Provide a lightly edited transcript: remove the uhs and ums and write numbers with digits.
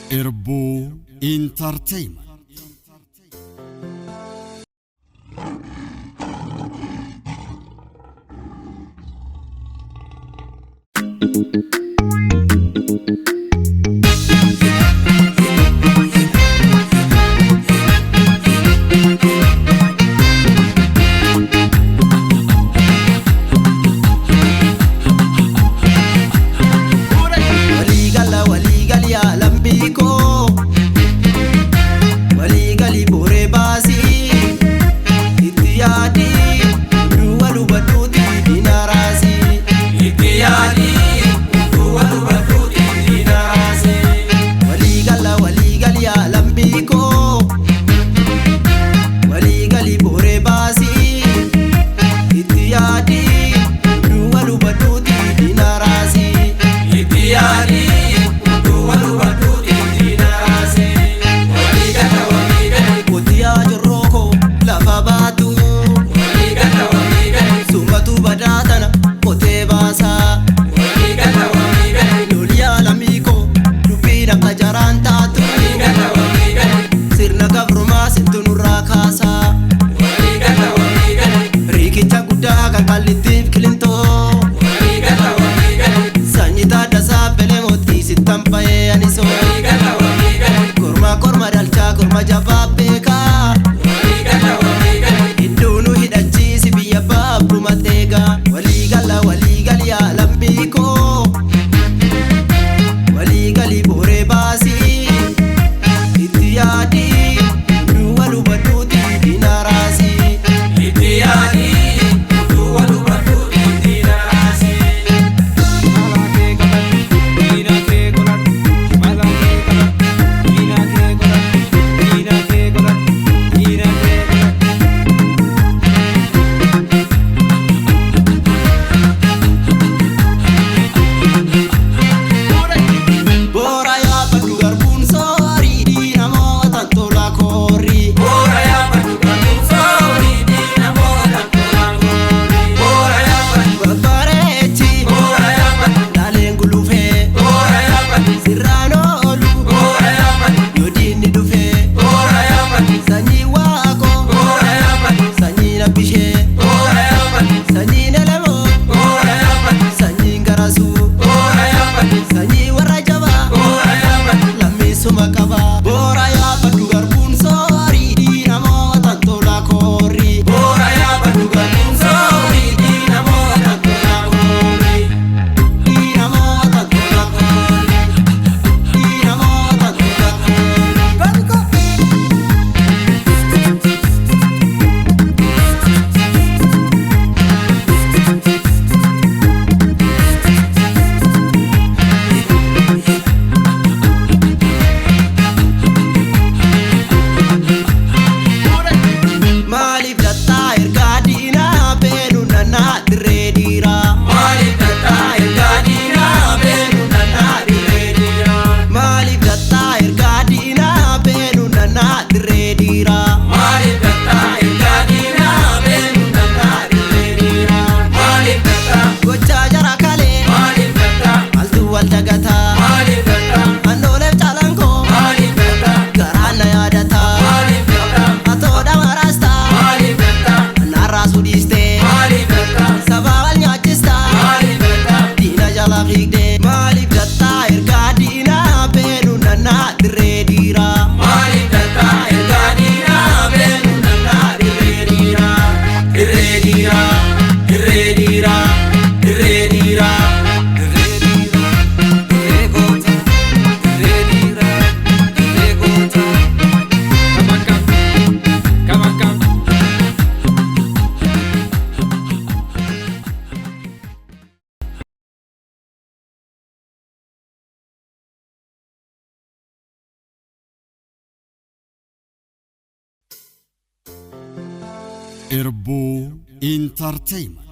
Irbuu Entertainment. Waliigala waliigali lambii koo waliigali booree baasii itti yaadii duwwa lubadhuuti diina raasii. Itti yaadii duwwa lubadhuuti diina raasii. Waliigala waliigali lambii koo waliigali booree baasii itti yaadii duwwa lubadhuuti diina raasii. Itti yaadii duwwa lubadhuuti diina raasii. Waliigala waliigali Kotiyaa jorrookoo lafa baatu. waliigala waliigali Summatu badaa tana qotee baasaa. waliigala waliigali Loliyaa lammiikoo dubbiin akka jaraan taatu. waliigala waliigali Sirna gabrumaa sintu nurraa kaasaa. waliigala waliigali Riikicha guddaa kan qallittiif kilintoo. waliigala waliigali Sanyii taaddasaa belee mootii sittan ba'ee anisoo. waliigala waliigali Korma korma dhalchaa korma jabaa beekaa. waliigala waliigali Iddoo nu hidhachiisi biyya baabuma teegaa. Waliigala waliigali yaa lammiikoo. Waliigali booree baasii. Itti yaadii duwwa lubadhuuti diina raasii. Itti yaadii duwwa lubadhuuti diina raasii. Boora yaabadhu garbuun soorii diina mootan tola koorii. Boora yaabadhu garbuun soorii diina mootan tola koorii. Boora yaabadhu Babbareechi boora yaabadhu laaleen gulufee boora yaabadhu sirraan oolu boora yaabadhu yoo diinni dhufee boora yaabadhu sanyii waaqoo boora yaabadhu sanyii nabbishee boora yaabadhu sanyii nelemoo boora yaabadhu sanyiin garasuu boora yaabadhu sanyii warra jabaa boora yaabadhu lammiisuma qabaa. Boora yaabadhu garbuun soorii diina mootan tola koorii. boora yaabadhu garbuun soorii diina mootan tola koorii. Diina mootan tola koorii. Diina mootan tola koorii. Maaliif lattaa ergaa diinaa beenu nannaa dirree dhiiraa? Maaliif lattaa ergaa diinaa beenu nannaa dirree dhiiraa? Maaliif lattaa ergaa diinaa beenu nannaa dirree dhiiraa? Maaliif lattaa ergaa diinaa beenu nannaa dirree dhiiraa? Maaliif lattaa Gochaa jara kalee maaliif lattaa maaltu wal dagataa? maaliif lattaa Annooleef calankoo maaliif lattaa garaan na yaadataa? maaliif lattaa Atoodha maraastaa maaliif lattaa naarraa suudhiistee maaliif lattaa sabaa wal nyaachistaa maaliif lattaa diina jala fiigdee maaliif lattaa ergaa diinaa beenu nannaa dirree dhiiraa? maaliif lattaa ergaa diinaa beenu nannaa dirree dhiiraa? Dirree dhiiraa dirree dhiiraa dirree dhiiraa dirree dhiiraa dirree goota dirree dhiiraa dirree goota. Irbuu Entertainment.